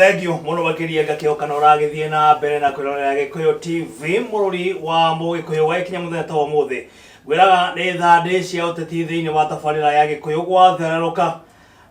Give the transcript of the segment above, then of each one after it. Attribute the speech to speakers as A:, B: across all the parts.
A: Thengiũ mũno makĩria ngakĩhoka na ũragĩthiĩ na mbere na kwĩrorera Gĩkũyũ TV mũrũri wa mũgĩkũyũ gwagĩkinya mũthenya ta wa ũmũthĩ ngwĩraga nĩ thandĩ cia ũteti thĩinĩ wa tabarĩra ya Gĩkũyũ gwathererũka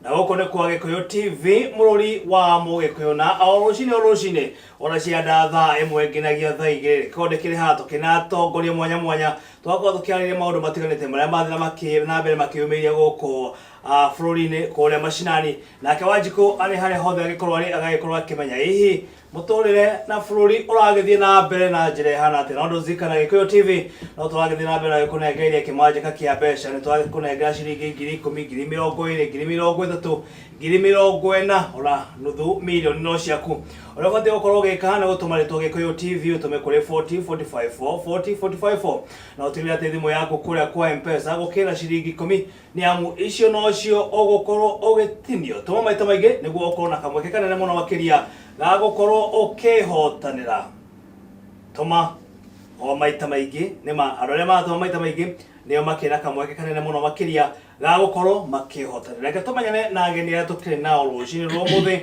A: na gũkũ nĩ kwa Gĩkũyũ TV mũrũri wa mũgĩkũyũ na o rũcinĩ o rũcinĩ ona cianda thaa ĩmwe nginyagia thaa igĩrĩ gĩkonde kĩrĩ haha tũkĩna atongoria mwanya mwanya twakorwo tũkĩarĩria maũndũ matiganĩte marĩa mathiĩ na makĩ na mbere makĩyumĩria gũkũ ah, bũrũri-inĩ kũrĩa macinani nake wanjikũ arĩ harĩa hothe angĩkorwo arĩ agagĩkorwo akĩmenya hihi mũtũrĩre na bũrũri ũragĩthiĩ na mbere na njĩra ĩhana atĩa no ndũzikana gĩkũyũ tv no tũragĩthiĩ na mbere na gĩkũnengeria kĩmanjĩka kĩa mbeca nĩ tũragĩkũnengera ciringi 10,000 20,000 30,000 40,000 ona nuthu mirioni no ciaku ũrĩa ũbatiĩ gũkorwo ũgĩka nĩ gũtũma rĩtwa gĩkũyũ tv ũtũme kũrĩ 40 45 4 40 45 4 na ũtigĩrĩre atĩ thimũ yaku kũrĩa kwa mpesa gũkĩra ciringi ikũmi nĩ amu icio nocio ũgũkorwo ũgĩtinio tũma maita maingĩ nĩguo ũkorwo na kamweke kanene mũno makĩria ga gũkorwo ũkĩhotanĩra tũma o maita maingĩ nĩma andũ arĩa maratũma maita maingĩ nĩo makĩrĩ na kamweke kanene mũno makĩria ga gũkorwo makĩhotanĩra reke tũmenyane na ageni arĩa tũkĩrĩ nao rũcinĩ rwa ũmũthĩ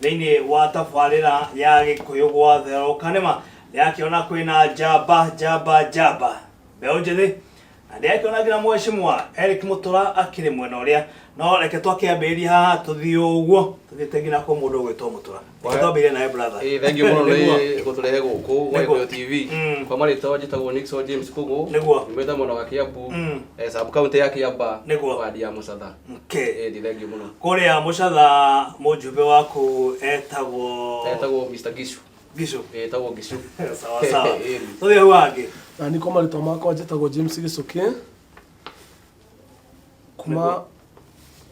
A: thĩinĩ wa tabarĩra ya gĩkũyũ gwatherũka nĩma ndĩrakĩona kwĩna njamba njamba njamba mbeũ njĩthĩ na ndĩrakĩona nginya mheshimiwa Eric Mũtũra akĩrĩ mwena ũrĩa no reke twakĩambĩrĩria haha tũthiĩ ũguo tũthiĩte nginya kwa mũndũ ũgwĩtwo Mũtũra reke twambĩrĩrie nawe brother
B: Ĩĩ thank you mũno
A: Nĩguo.
B: nĩ gũtũrehe gũkũ gwa
A: Nĩguo.
B: Gĩkũyũ TV. Kwa marĩtwa njĩtagwo Nixon James Kũgũ.
A: Nĩguo.
B: Nyumĩte mwena wa Kiambu. Sub county ya Kiamba.
A: Nĩguo.
B: Wadi ya Mũcatha.
A: Okay.
B: Ĩĩ nĩ thank you mũno.
A: Kũrĩa Mũcatha mũjumbe waku etagwo
B: Etagwo Mr. Gishu.
A: Gishu.
B: Ĩĩ etagwo Gishu.
A: Sawa sawa.
B: Ĩĩ.
A: Tũthiĩ hau hangĩ.
C: Na nĩ kwa marĩtwa makwa njĩtagwo James Gĩcũkĩ kuma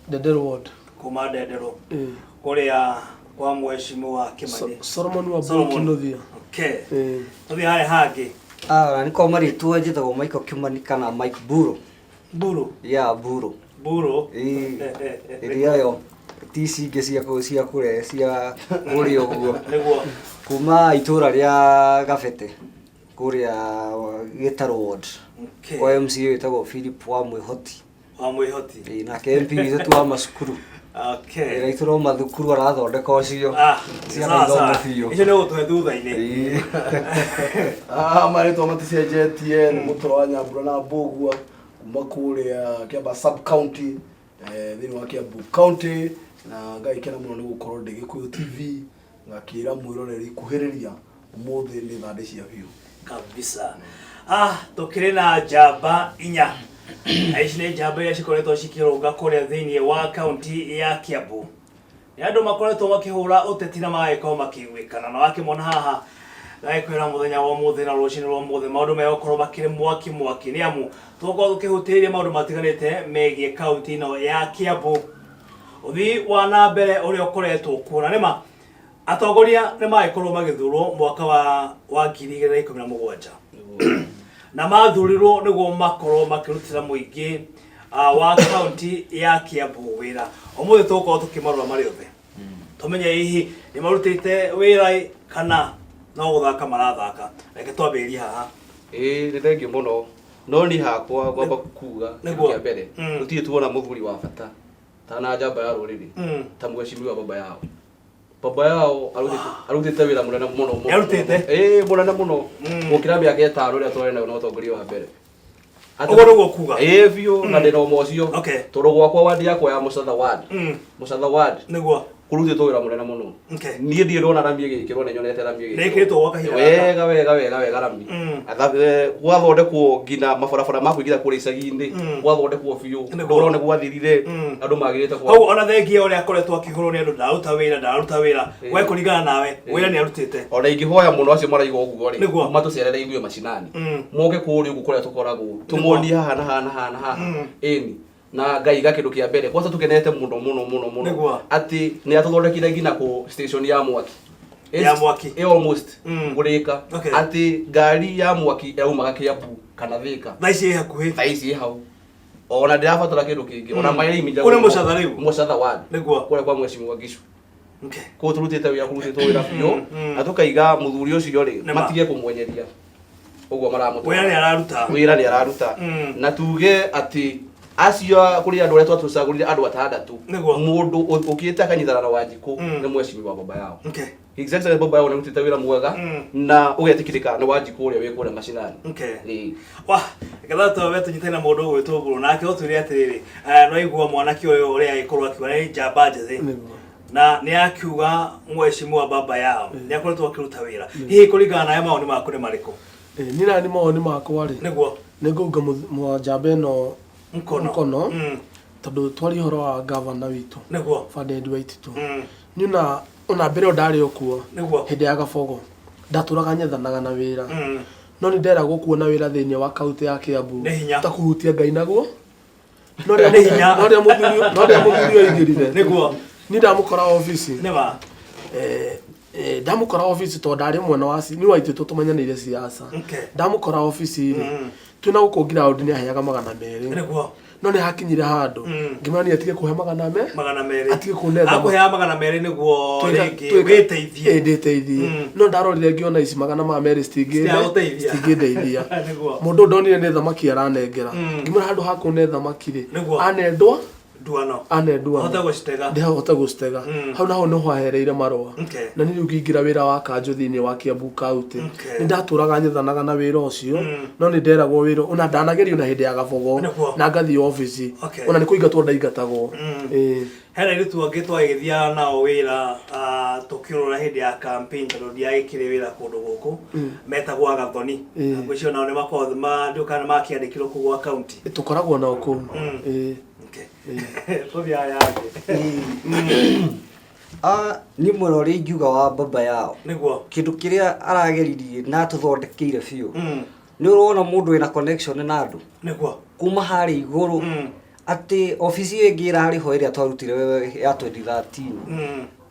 C: Ndenderũ ward.
A: Kuma Ndenderũ.
C: Ĩĩ.
A: Kũrĩa kwa mheshimiwa Kĩmani.
C: Solomon wa
A: Solomon.
C: Kinuthia.
A: Okay.
C: Ĩĩ.
A: Tũthiĩ harĩa hangĩ.
D: Ah, na nĩ kwa marĩtwa njĩtagwo Michael Kimani kana Mike Buro.
A: Buro.
D: Yeah, Buro.
A: Buro.
D: Ĩĩ. Ĩrĩa yo ti ici ingĩ cia kũ- cia kũre cia kũrĩa ũguo.
A: Nĩguo.
D: Kuma itũra rĩa Gabete kũrĩa Gĩtarũ ward.
A: Okay.
D: Kwa MCA wĩtagwo Philip wa Mwĩhoti.
A: Wa Mwĩhoti.
D: Ĩĩ, nake MP witũ tu wa macukuru.
A: Okay.
D: Wĩra itũ no mathukuru arathondeka ũcio.
A: Ah,
D: Ciana
A: sawa
D: ithome
A: sawa.
D: biũ.
A: Icio nĩ ũgũtũhe thutha-inĩ.
D: Ĩĩ.
E: Ah, marĩtwa maticenjetie nĩ mũtũro wa nyambura na mbũgua kuma kũrĩa Kĩamba sub county eh, thĩinĩ wa Kiambu county na ngagĩkena mũno nĩ gũkorwo ndĩ Gĩkũyũ TV ngakĩra mwĩroreri kuhĩrĩria ũmũthĩ nĩ thandĩ cia biũ
A: kabisa ah tukiri na njamba inya na ici nĩ njamba iria cikoretwo cikĩrũnga kũrĩa thĩinĩ wa kaunti ya Kiambu nĩ andũ makoretwo makĩhũra ũteti na magagĩkorwo makĩiguĩkana na wakĩmona haha gagĩkwĩra mũthenya wa ũmũthĩ na rũcinĩ rwa ũmũthĩ maũndũ megũkorwo makĩrĩ mwaki mwaki nĩ amu tũgũkorwo tũkĩhutĩrĩria maũndũ matiganĩte megiĩ kaunti ĩno ya Kiambu ũthii wa na mbere ũrĩa ũkoretwo kuo na nĩma atongoria nĩ magĩkorwo magĩthurwo mwaka wa wa 2017 na mathurirwo nĩguo makorwo makĩrutĩra mũingĩ ah, wa kaunti ya Kiambu wĩra ũmũthĩ tũgũkorwo tũkĩmarora marĩ othe tũmenye hihi nĩ marutĩte wĩra ĩ, kana no gũthaka marathaka reke twambĩrĩrie haha
B: Ĩĩ nĩ thengiũ mũno no niĩ hakwa ngwamba kuga kĩndũ
A: Nĩguo.
B: kĩa mbere tũtirĩ tuona mũthuri wa bata ta na njamba ya rũrĩrĩ ta mheshimiwa baba yao baba yao arutĩte arutĩte wĩra mũnene mũno mũno
A: Nĩarutĩte?
B: ĩĩ mũnene mũno gũkĩra mĩaka ĩtano ĩrĩa twarĩ nayo na ũtongoria wa mbere Atĩ-
A: Ũguo nĩguo kuga?
B: ĩĩ biũ na ndĩna ũma ũcio
A: Okay.
B: tondũ gwakwa wadi yakwa ya Mũcatha ward Mũcatha ward
A: nĩguo
B: kũrutĩtwo wĩra mũnene mũno
A: Okay.
B: niĩ ndirĩ ndona rami ĩgĩkĩrwo nĩ nyonete rami
A: Nĩ ĩkĩrĩtwo gwa kahinda gaka.
B: wega wega wega wega rami Gwathondekwo nginya mabarabara ma kũingĩra kũrĩa icagi-inĩ gwathondekwo biũ
A: Nĩguo.
B: ndũrona nĩ gwathirire andũ magĩrĩte kwa
A: hau ona thengia ũrĩa akoretwo akĩhũrwo nĩ andũ ndararuta wĩra ndararuta wĩra we kũringana nawe wĩra nĩ arutĩte
B: ona ingĩhoya mũno acio maraiga ũguo rĩ
A: Nĩguo.
B: matũcerere ithuĩ macinani moke kũrĩa ũguo kũrĩa tũkoragwo tũmonie haha na haha na haha na haha ĩni na ngaiga kĩndũ kĩa mbere kwanza tũkenete mũno mũno mũno mũno
A: Nĩguo.
B: atĩ nĩ atũthondekire nginya kũ station ya mwaki
A: Ya mwaki.
B: ĩ almost kũrĩka
A: Okay.
B: atĩ ngari ya mwaki yaumaga Kiambu kana Thĩka
A: thaa ici ĩ hakuhĩ
B: thaa ici ĩ hau ona ndĩrabatara kĩndũ kĩngĩ ona maĩ iminja
A: Kũrĩ Mũcatha rĩu?
B: Mũcatha ward
A: Nĩguo.
B: kũrĩa kwa mheshimiwa Gicu
A: Okay.
B: kũu tũrutĩte wĩra kũrutĩtwo wĩra biũ na tũkaiga mũthuri ũcio rĩ
A: Nĩma.
B: matige kũmwenyeria ũguo maramũtwara
A: Wĩra nĩ araruta.
B: wĩra nĩ araruta
A: Mm.
B: na tuge atĩ Acio kũrĩ andũ arĩa twatũcagũrire andũ atandatũ.
A: Nĩguo.
B: Mũndũ ũkĩte akanyitana na Wanjikũ nĩ mheshimiwa baba yao. His Excellency baba yao nĩ arutĩte wĩra mwega na ũgetĩkĩrĩka nĩ Wanjikũ ũrĩa wĩ kũrĩa macinani. Ĩĩ.
A: Wa ngetha tũwe tũnyitane na mũndũ ũgwĩtwo Mbũrũ nake ũtwĩre atĩrĩrĩ, no igua mwanake ũyũ ũrĩa agĩkorwo akiuga nĩ njamba njĩthĩ na nĩ akiuga mheshimiwa baba yao nĩ akoretwo akĩruta wĩra. Hihi kũringana nawe mawoni maku nĩ marĩkũ?
C: Niĩ nani mawoni makwa rĩ,
A: Nĩguo.
C: Nĩ ngũunga njamba ĩno
A: Mkono.
C: Mkono. Tondũ twaria ũhoro wa gavana witũ Ferdinand Waititu, niĩ ona mbere ĩyo ndarĩ o kuo hĩndĩ ya Gabogo ndatũraga nyethanaga na wĩra, no nĩ nderagwo kuona wĩra thĩinĩ wa kaunti ya Kiambu
A: Nĩ hinya.
C: ta kũhutia Ngai naguo. No
A: Nĩ hinya.
C: Rĩrĩa mũthuri aingĩrire, niĩ ndamũkora obici.
A: Nĩ ma.
C: Ndamũkora obici tondũ ndarĩ mwena wa niĩ Waititu tũmenyanĩire siasa. Ndamũkora obici rĩ, twĩna gũkũ ground nĩ aheaga 200. No nĩ hakinyire handũ ngĩmwĩra niĩ atige kũhe magana me
A: 200.
C: Atige kũne thama.
A: Akũheaga 200 nĩguo rĩngĩ wĩteithie.
C: Ĩĩ, ndĩteithie. No ndarorire ngĩona ici 200
A: Citiragũteithia.
C: citingĩndeithia. Mũndũ ndonire nĩ thamaki aranengera, ngĩmwĩra handũ ha kũne thamaki rĩ, anendwa
A: Nduano.
C: Anendwa.
A: Hote gũcitega.
C: Ndĩhote gũcitega. Hau naho nĩho ahereire marũa. Na niĩ rĩu ngĩingĩra wĩra wa kanjũ thĩinĩ wa Kiambu County. Nĩ ndatũraga nyethanaga na wĩra ũcio, no nĩ nderagwo wĩra ona ndanagerio na hĩndĩ ya Gabogo na ngathiĩ obici, ona nĩ kũingatwo ndaingatagwo. Ĩĩ.
A: Hena airĩtu angĩ twagĩthiaga nao wĩra, tũkĩũrũra hĩndĩ ya campaign tondũ ndiagĩkĩrĩ wĩra kũndũ gũkũ, metagwo Agathoni. Ngwĩciria nao nĩ makoragwo ndiũĩ kana nĩ makĩandĩkirwo kũu gwa county.
C: Tũkoragwo nao kũu. Ĩĩ.
A: Tũthiĩ aya angĩ.
D: Ah, niĩ mwena ũrĩa ingiuga wa baba yao, kĩndũ kĩrĩa arageririe na atũthondekeire biũ, nĩ ũrona mũndũ wĩna connection na andũ kuma harĩa igũrũ, atĩ obici ĩyo ĩngĩ ĩrarĩ ho ĩrĩa twarutire ya 2013,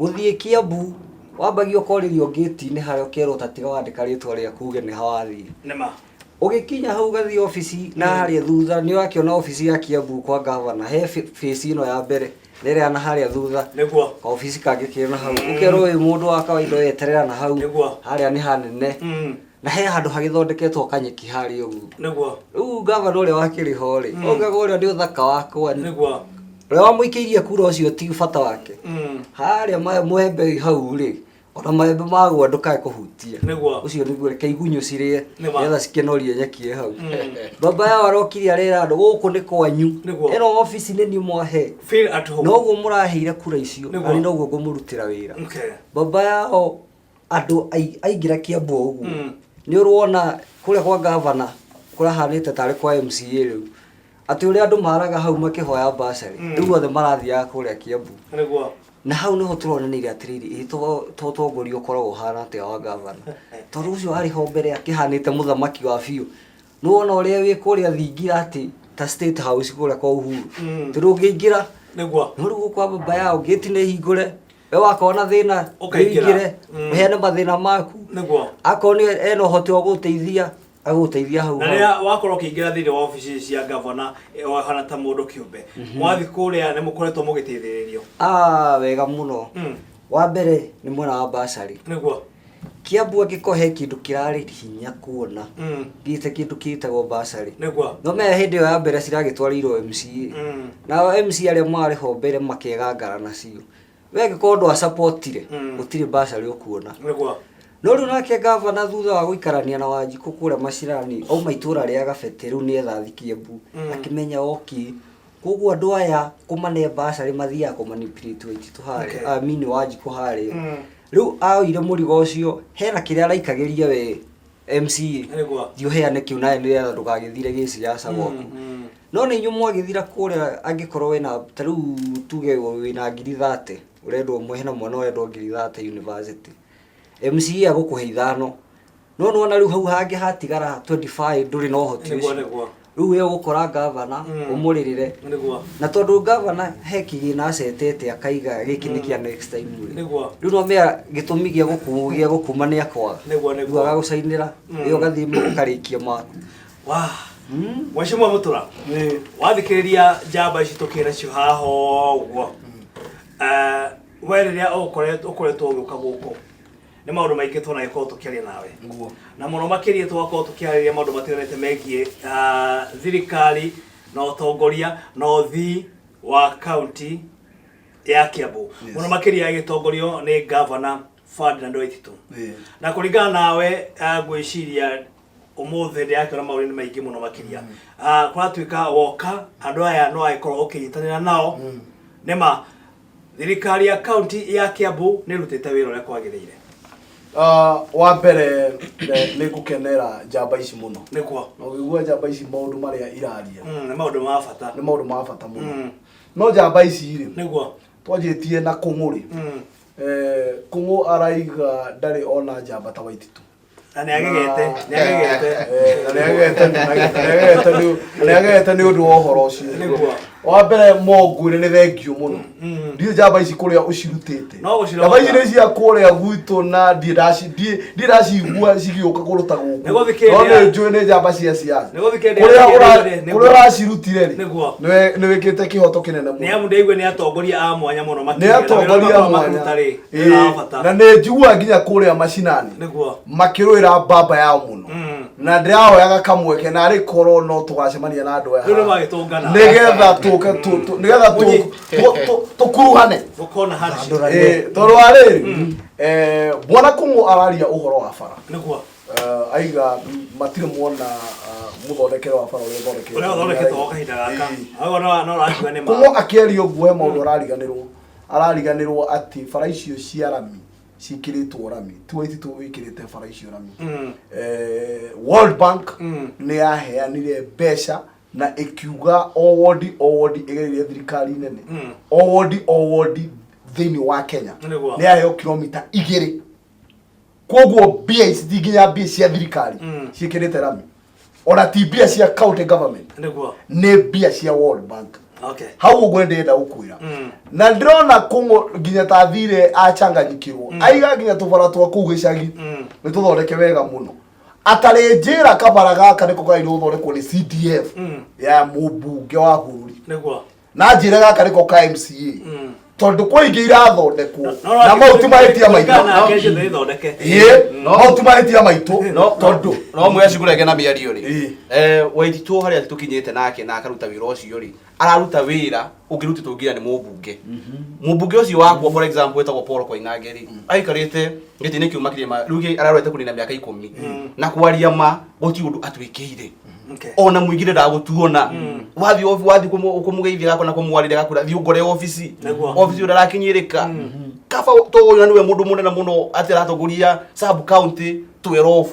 D: gũthiĩ Kiambu wambagia ũkorĩrio ngĩti-inĩ harĩa ũkerwo ta tiga wandĩka rĩtwa rĩaku uge nĩ ha wathiĩ.
A: Nĩma.
D: Ũgĩkinya hau ũgathiĩ obici na harĩa thutha nĩ ũrakĩona obici ya Kiambu kwa gavana he face ĩno ya mbere na ĩrĩa na harĩa thutha, kaobici kangĩ kĩrĩ na hau, ũkerwo wĩ mũndũ wa kawaida weterera na hau. Harĩa nĩ hanene na he handũ hagĩthondeketwo kanyeki harĩa ũguo. Rĩu gavana ũrĩa wakĩrĩ ho rĩ, augaga ũrĩa nĩ ũthaka wakwa, ũrĩa wamũikĩirie kura ũcio ti bata wake. Harĩa mwembe hau rĩ, ona maembe magwa ndũkae kũhutia. Ũcio nĩguo reke igunyũ cirĩe nĩgetha cikĩnorie nyeki ĩ hau. Baba yao arokire arera andũ gũkũ nĩ kwanyu. Ĩno obici nĩ niĩ mwahe.
A: Feel at home.
D: Noguo mũraheire kura icio, na nĩ noguo ngũmũrutĩra wĩra. Baba yao andũ aingĩra Kiambu o ũguo, nĩ ũrona kũrĩa kwa gavana kũrahanĩte tarĩ kwa MCA rĩu, atĩ ũrĩa andũ maraga hau makĩhoya bursary, rĩu othe marathiaga kũrĩa Kiambu. Na hau nĩho tũronanĩire atĩrĩrĩ, ĩ to ũtongoria ũkoragwo ũhana atĩa wa gavana, tondũ ũcio arĩ ho mbere akĩhanĩte mũthamaki wa biũ. Nĩ wona ũrĩa wĩ kũrĩa thingira atĩ ta State House kũrĩa kwa Uhuru, tondũ ũngĩingĩra no rĩu kwa baba yao gate nĩ hingũre, we wakorwo na thĩna
A: Ũkaingĩra.
D: ũingĩre, ũheane mathĩna maku. Akorwo nĩ ena ũhoti wa gũgũteithia, agũgũteithia hau
A: Na
D: hau.
A: rĩrĩa wakorwo ũkĩingĩra thĩinĩ wa obici cia gavana, wahana ta mũndũ kĩũmbe, mwathiĩ kũrĩa nĩ mũkoretwo mũgĩteithĩrĩrio?
D: Ah, wega mũno. Wa mbere nĩ mwena wa bursary. Kiambu angĩkorwo he kĩndũ kĩrarĩ hinya kuona, gĩte kĩndũ gĩtagwo bursary. No menya hĩndĩ ĩyo ya mbere ciragĩtwarĩirwo MCA. Nao MCA arĩa marĩ ho mbere makegangara nacio. We angĩkorwo ndwacapotire, gũtirĩ bursary ũkuona. No rĩu nake gavana thutha wa gũikarania na Wanjikũ kũrĩa Macirani, auma itũra rĩa Gabete rĩu nĩetha thiĩ Kiambu, akĩmenya oki. Koguo andũ aya kũmane bursary mathiaga kũmanipulate Waititu harĩa, I mean Wanjikũ harĩa. Rĩu aoire mũrigo ũcio, hena kĩrĩa araikagĩria we MCA. Thiĩ ũheane kĩu nawe nĩgetha ndũgagĩthire gĩciaca gwaku. No nĩ inyuĩ mwagĩthira kũrĩa angĩkorwo wĩna ta rĩu tuge wĩna ngiri 30, ũrendwo hena mwana ũrendwo ngiri 30 university. MCA agũkũhe 5. No nĩwona rĩu hau hangĩ hatigara 25 ndũrĩ na ũhoti ũcio. Rĩu we ũgũkora gavana, ũmũrĩrĩre. Na tondũ gavana he kĩgĩna acetete akaiga gĩkĩ nĩ kĩa next time rĩ. Rĩu no mea gĩtũmi gĩa gũkuma nĩ akwaga. Rĩu agagũcainĩra, ĩyo ũgathiĩ ũkarĩkia maku.
A: Wah. Mheshimiwa Mutura, wathikĩrĩria njamba ici tũkĩrĩ nacio haha ũguo, we rĩrĩa ũkoretwo ũgĩũka gũkũ, nĩ maũndũ maingĩ twanagĩkorwo tũkĩaria nawe. Na mũno makĩria tũgakorwo tũkĩarĩria maũndũ matiganĩte megiĩ thirikari Na ũtongoria na ũthii wa kaunti ya Kiambu. Mũno makĩria ĩgĩtongorio nĩ gavana Ferdinand Waititu. Na kũringana nawe, ngwĩciria ũmũthĩ ndĩrakĩona maũndũ nĩ maingĩ mũno makĩria. Kũratuĩka woka andũ aya no agĩkorwo ũkĩnyitanĩra nao. Nĩma thirikari ya kaunti ya Kiambu nĩ ĩrutĩte wĩra ũrĩa kwagĩrĩire?
E: Wa mbere nĩ ngũkenera njamba ici mũno.
A: Nĩguo.
E: Na ũngĩigua njamba ici maũndũ marĩa iraria,
A: Nĩ maũndũ ma bata.
E: Nĩ maũndũ ma bata mũno. No njamba ici rĩ, twanjĩtie na kũng'ũ rĩ, kũng'ũ araiga ndarĩ ona njamba ta Waititu.
A: Na nĩ agegete, nĩ agegete.
E: Na nĩ agegete, na nĩ agegete na nĩ agegete nĩ ũndũ wa ũhoro ũcio. Wa mbere mo ngwĩre nĩ thengiũ mũno. Ndiũĩ njamba ici kũrĩa ũcirutĩte.
A: No gũcirota.
E: Njamba ici nĩ cia kũrĩa gwitũ na ndirĩ ndacigua cigĩũka kũndũ ta gũkũ.
A: Nĩ gũthikĩrĩria.
E: No nĩ njũĩ nĩ njamba cia siasa.
A: Nĩ gũthikĩrĩria.
E: Kũrĩa
A: Nĩguo.
E: kũrĩa ũracirutire rĩ, nĩ wĩkĩte kĩhoto kĩnene mũno.
A: Nĩ amu ndaigua nĩ atongoria a mwanya mũno
E: Nĩ
A: makĩria. Na wĩra
E: atongoria a
A: ũrĩa
E: mwanya.
A: makĩruta rĩ, nĩ wĩra wa bata.
E: Na nĩ njiguaga nginya kũrĩa macinani makĩrũĩra baba yao mũno. Na ndĩrahoyaga kamweke na arĩ korwo no tũgacemania na andũ aya
A: Rĩu nĩ
E: haha.
A: magĩtũngana.
E: Nĩgetha tũke nĩgetha tũkuruhane.
A: Gũkorwo na handshake.
E: Tondũ wa rĩrĩ, bwana Kũng'ũ araria ũhoro wa bara. Aiga matirĩ mona mũthondekere wa bara ũrĩa ũthondeketwo.
A: Ũrĩa ũthondeketwo gwa kahinda gaka. Ũguo no ũrakiuga nĩ ma.
E: Kũng'ũ akĩaria ũguo he maũndũ arariganĩrwo. Arariganĩrwo atĩ bara icio cia rami ciĩkĩrĩtwo rami ti Waititu wĩkĩrĩte bara icio rami. World Bank nĩ yaheanire mbeca na ĩkiuga o wodi o wodi ĩgereire thirikari nene, o wodi o wodi thĩinĩ wa Kenya nĩ yaheo kilomita 2. Koguo mbia ici ti nginya mbia cia thirikari ciĩkĩrĩte rami, ona ti mbia cia county government, nĩ mbia cia World Bank. Hau ũguo ndĩrenda gũkwĩra. Na ndĩrona kũng'ũ nginya ta thire achanganyikirwo, aiga nginya tũbara twa kũu gĩcagi nĩ tũthondeke wega mũno. Atarĩ njĩra kabara gaka nĩko kagĩrĩirwo gũthondekwo nĩ CDF ya mũmbunge wa bũrũri, na njĩra gaka nĩko ka MCA, tondũ kwĩ ingĩ irathondekwo na mau ti mahĩtia maitũ.
A: Nake ciothe ithondeke.
E: Ĩĩ, mau ti mahĩtia maitũ tondũ
B: No mwecigũrege na mĩario rĩ, Waititu harĩa tũkinyĩte nake na akaruta wĩra ũcio rĩ, araruta wĩra ũngĩrutĩtwo nginya nĩ mũmbunge ũcio wakwa, for example, wĩtagwo Paul Koinange rĩ, aikarĩte gĩtĩ-inĩ kĩu makĩria ma rĩu ararorete kũnina mĩaka 10, na kwaria ma gũtirĩ ũndũ atwĩkĩire. Ona mũingĩ ndendaga gũtuona. Wathiĩ wathiĩ kũmũgeithia gakwa na kũmwarĩria gakwĩra thiĩ ũngore obici. Obici ũrĩa ndarakinyĩrĩka kaba tũyũ nĩwe mũndũ mũnene mũno atĩ aratongoria sub county 12,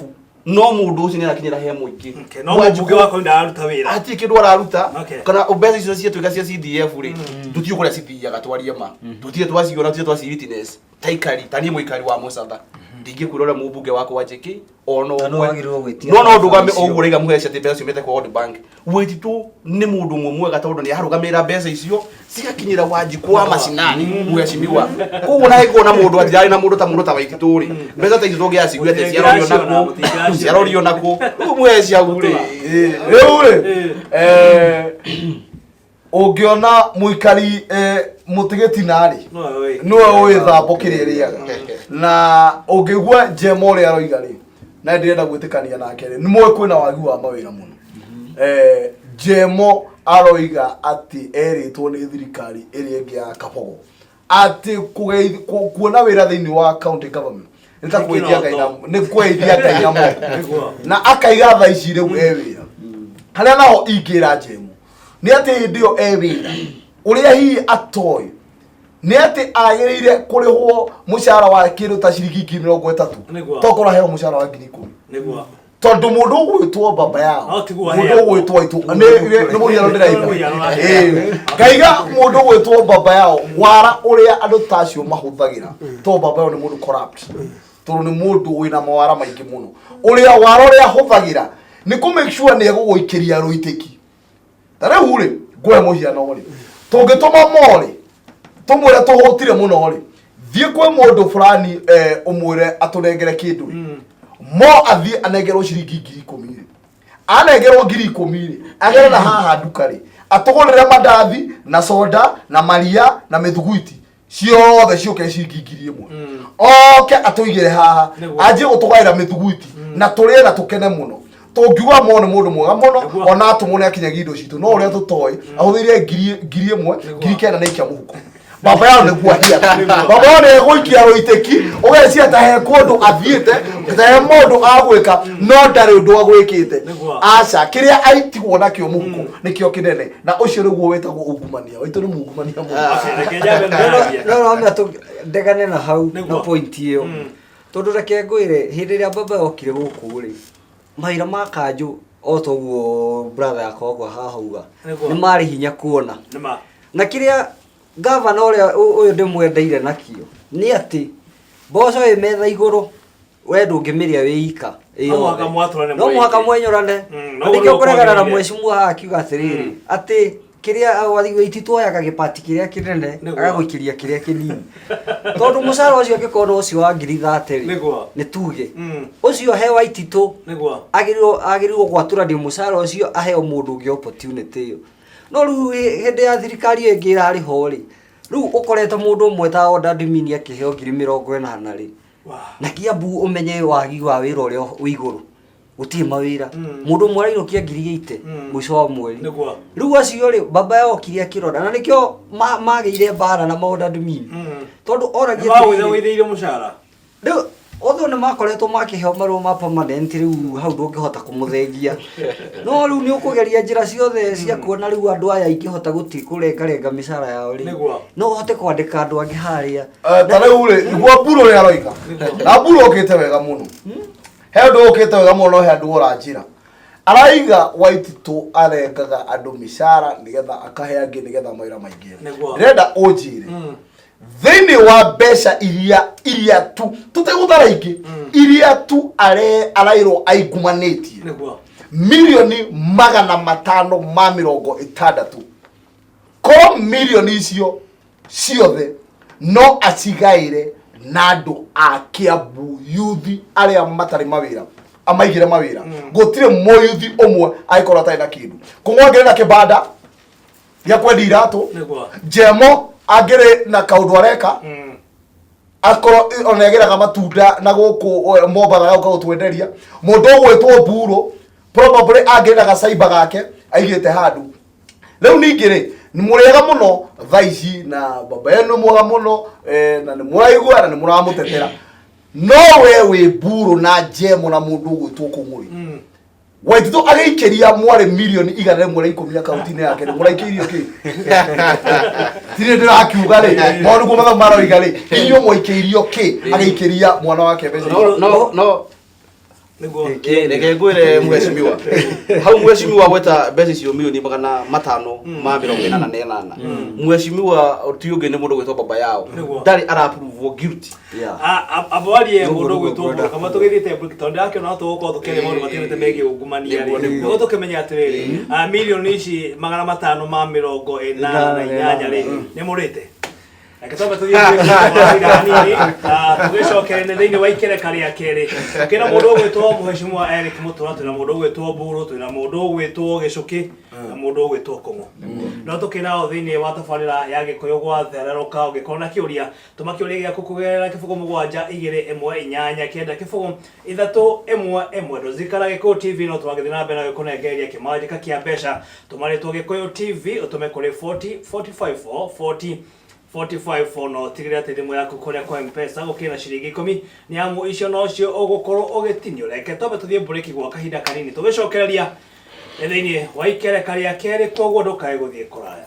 B: no mũndũ ũcio nĩ arakinyĩra he mũingĩ.
A: No mũmbunge wakwa ndararuta wĩra.
B: Hatirĩ kĩndũ araruta. Kana mbeca icio ciatuĩka cia CDF rĩ, tũtiũĩ kũrĩa cithiaga. Twarie ma, tũtirĩ twaciona, tũtirĩ twaci witness. Ta ikari ta niĩ mũikari wa Mũcatha ndingĩkwĩra ũrĩa mũmbunge wakwa njĩkĩ ona
D: Na no
B: ũmwe.
D: wagĩrĩirwo gwĩtia
B: No
D: mbeca
B: ndũgame
D: icio.
B: ũguo ũraiga mũheci atĩ mbeca ciumĩte kwa World Bank. Waititu nĩ mũndũ ũmwe mwega tondũ nĩ ararũgamĩrĩra mbeca icio cigakinyĩra Wanjikũ wa macinani mũhecimiwa. Koguo na hĩngĩkorwo na mũndũ atirarĩ na mũndũ ta Waititu rĩ, mbeca ta icio tũngĩaciguire atĩ ciarorio nakũ, ciarorio nakũ rĩu mũheci hau rĩ.
E: Rĩu rĩ, ũngĩona mũikari mũtigĩtina rĩ,
A: Nĩwe ũĩ.
E: Nĩwe ũĩ thambo kĩrĩa ĩrĩaga. Na ũngĩigua njema ũrĩa aroiga rĩ, na ndĩrenda gwĩtĩkania nake rĩ, nĩ moĩ kwĩna wagi wa mawĩra mũno. Njemo aroiga atĩ erĩtwo nĩ thirikari ĩrĩa ĩngĩ ya Kabogo atĩ kuona wĩra thĩinĩ wa county government nĩ ta
A: Nĩ
E: kũgeithia Ngai na
A: kĩroto.
E: nĩ kũgeithia Ngai na moko. Na akaiga thaa ici rĩu e wĩra harĩa naho ingĩra njemu nĩ atĩ hĩndĩ ĩyo e wĩra ũrĩa hihi atoĩ nĩ atĩ agĩrĩire kũrĩhwo mũcara wa kĩndũ ta ciringi 30,000. Tokorwo aheo mũcara wa 10,000. Tondũ mũndũ ũgwĩtwo baba yao,
A: No tiguo
E: mũndũ
A: aheagwo.
E: ũgwĩtwo aitũ nĩ mũhiano ndĩraiga.
A: Nĩ mũhiano ũraiga.
E: Ĩĩ. Ngaiga mũndũ ũgwĩtwo baba yao wara ũrĩa andũ ta acio mahũthagĩra, tondũ baba yao nĩ mũndũ corrupt, tondũ nĩ mũndũ wĩna mawara maingĩ mũno. Ũrĩa wara ũrĩa ahũthagĩra nĩ kũ make sure nĩ egũgũikĩria rũitĩki. Ta rĩu rĩ, ngũhe mũhiano rĩ, tũngĩtũma morĩ tũmwĩre tũhũtire mũno rĩ, thiĩ kwĩ mũndũ fulani, ũmwĩre atũnengere kĩndũ rĩ, mo athiĩ anengerwo ciringi 10,000 rĩ, anengerwo 10,000 rĩ, agere na haha nduka rĩ, atũgũrĩre mandathi na soda na maria na mĩthuguiti ciothe ciũke ciringi 1,000, oke atũigĩre haha, anjie gũtũgaĩra mĩthuguiti na tũrĩe na tũkene mũno. Tũngiuga mo nĩ mũndũ mwega mũno. Ona atũmwo nĩ akinyagia indo citũ, no ũrĩa tũtoĩ ahũthĩrire 1000, 9,000 nĩ aikia mũhuko. Baba yao nĩguo ahiana, baba yao nĩ egũikia rũitĩki, ũgeciria ta he kũndũ athiĩte, ta he maũndũ agwĩka, no ndarĩ ũndũ agwĩkĩte. Aca, kĩrĩa aitigwo nakĩo mũhuko nĩkĩo kĩnene, na ũcio nĩguo wĩtagwo ungumania. Waitũ nĩ mungumania mũno.
A: Okay, reke njambe ngũragia.
D: No no ndegane na hau na point ĩyo, tondũ reke ngwĩre, hĩndĩ ĩrĩa baba yokire gũkũ rĩ, mawĩra ma kanjũ, o ta ũguo brother yakwa ũguo haha uga, nĩ marĩ hinya kuona.
A: Nĩma.
D: Na kĩrĩa gavana ũrĩa ũyũ ndĩmwendeire nakĩo nĩ atĩ mboco ĩ metha igũrũ, we ndũngĩmĩrĩa wĩ ika ĩ
A: No mũhaka
D: yothe.
A: mwatũrane.
D: No mũhaka
A: mũrĩke.
D: mwenyũrane.
A: No
D: Na nĩkĩo
A: ũguo
D: kũregana na
A: kwagĩrĩire.
D: mwecimua haha akiuga atĩrĩrĩ, atĩ kĩrĩa Waititũ oyaga gĩpati kĩrĩa kĩnene, agagũikĩria kĩrĩa kĩnini, tondũ mũcara ũcio angĩkorwo nĩ ũcio wa 30,000 rĩ, nĩ tuge ũcio he Waititũ agĩrĩirwo gwatũrania mũcara ũcio, aheo mũndũ ũngĩ opportunity ĩyo. No rĩu hĩndĩ ya thirikari ĩyo ĩngĩ ĩrarĩ ho rĩ, rĩu ũkorete mũndũ ũmwe ta Oda Admin akĩheo 80,000 rĩ, na Kiambu ũmenye wagi wa wĩra ũrĩa wĩ igũrũ, gũtirĩ mawĩra. Mũndũ ũmwe arainũkia 80,000 mũico wa mweri. Rĩu acio rĩ, baba yao okire akĩrora, na nĩkĩo magĩire mbara na maũndũ admin, tondũ oragia atĩrĩrĩ,
A: Nĩmagũithĩire mũcara.
D: Rĩu otho nĩ makoretwo makĩheo marũa ma permanent, rĩu hau ndũngĩhota kũmũthengia, no rĩu nĩ ũkũgeria njĩra ciothe cia kuona rĩu andũ aya ingĩhota gũthiĩ kũrengarenga mĩcara yao rĩ, no ũhote kwandĩka andũ angĩ harĩa.
E: Ta rĩu rĩ, nĩguo mburu ũrĩa aroiga, na mburu ũkĩte wega mũno, he ũndũ ũkĩte wega mũno, no he andũ ũranjĩra araiga Waititũ arengaga andũ mĩcara nĩgetha akahe angĩ nĩgetha mawĩra maingĩre. Ndĩrenda ũnjĩre, thĩinĩ wa mbeca iria tu tũtegũtara ingĩ, iria tu arairwo aingumanĩtie, 560,000,000, korwo mirioni icio ciothe no acigaĩre na andũ a Kiambu yuthi arĩa matarĩ mawĩra, amaigĩre mawĩra, gũtirĩ mũyuthi ũmwe angĩkorwo atarĩ na kĩndũ. Kũng'o angĩrĩ na kĩbanda gĩa kwendia iratũ, Njemo angĩrĩ na kaũndũ areka, akorwo ona agĩraga matunda na gũkũ Mombatha gauka gũtwenderia. Mũndũ ũgwĩtwo Mburo probably angĩrĩ na gacaimba gake aigĩte handũ. Rĩu ningĩ rĩ, nĩ mũrĩega mũno thaa ici, na baba yenu nĩ mwega mũno, na nĩ mũraigua na nĩ mũramũtetera, no we wĩ Mburo na Njemo na mũndũ ũgwĩtwo Kũng'ũrĩ, Waititũ agĩikĩria mwarĩ 110,000,000 akaunti-inĩ yake rĩ, mũraikĩirio kĩ? Tirĩ ndĩrakiuga rĩ, maũndũ nĩguo mathabu maroiga rĩ, inyuĩ mwaikĩirio kĩ agĩikĩria mwana wake mbeca icio?
B: No no. Reke ngwĩre mheshimiwa, hau mheshimiwa gweta mbeca icio 588,000,000, mheshimiwa ti ũngĩ nĩ mũndũ gwĩtwo baba yao. Ndarĩ araprovwo guilty.
A: Abo arie.
D: Nĩguo,
A: Mũndũ
D: nĩguo,
A: ũgwĩtwo
D: ngwenda
A: Mburu, kama tũgĩthiĩte break, tondũ ndĩrakĩona tũgũkorwo tũkĩaria maũndũ matiganĩte megiĩ ungumania rĩ, nĩguo tũkĩmenye atĩrĩrĩ, mirioni ici 588 rĩ, nĩ mũrĩte. Reke twambe tũthiĩ break kwa kahinda hanini, tũgĩcokere thĩinĩ wa ikereka rĩa kerĩ. Twĩna mũndũ ũgwĩtwo Mheshimiwa Eric Mũtũra, twĩna mũndũ ũgwĩtwo Mburu, twĩna mũndũ ũgwĩtwo Gĩcũkĩ na mũndũ ũgwĩtwo Kũng'ũ. No tũkĩnao thĩinĩ wa tabarĩra ya Gĩkũyũ gwa thererũka. Ũngĩkorwo na kĩũria, tũma kĩũria gĩaku kũgerera 0 7 2 1 8 9 0 3 1 1. Ndũzikara Gĩkũyũ TV, no tũragĩthiĩ na mbere na gĩkũnengereria kĩmanjĩka kĩa mbeca. Tũma rĩtwa Gĩkũyũ TV ũtũme kũrĩ 40 45 4 40 45 4, no ũtigĩrĩre atĩ thimũ yaku kũrĩa kwa M-Pesa gũkĩrĩ na ciringi 10, nĩ amu icio nocio ũgũkorwo ũgĩtinio. Reke twambe tũthiĩ mburĩki gwa kahinda kanini, tũgĩcokereria nĩ thĩinĩ wa ikereka rĩa kerĩ, koguo ndũkae gũthiĩ kũraya.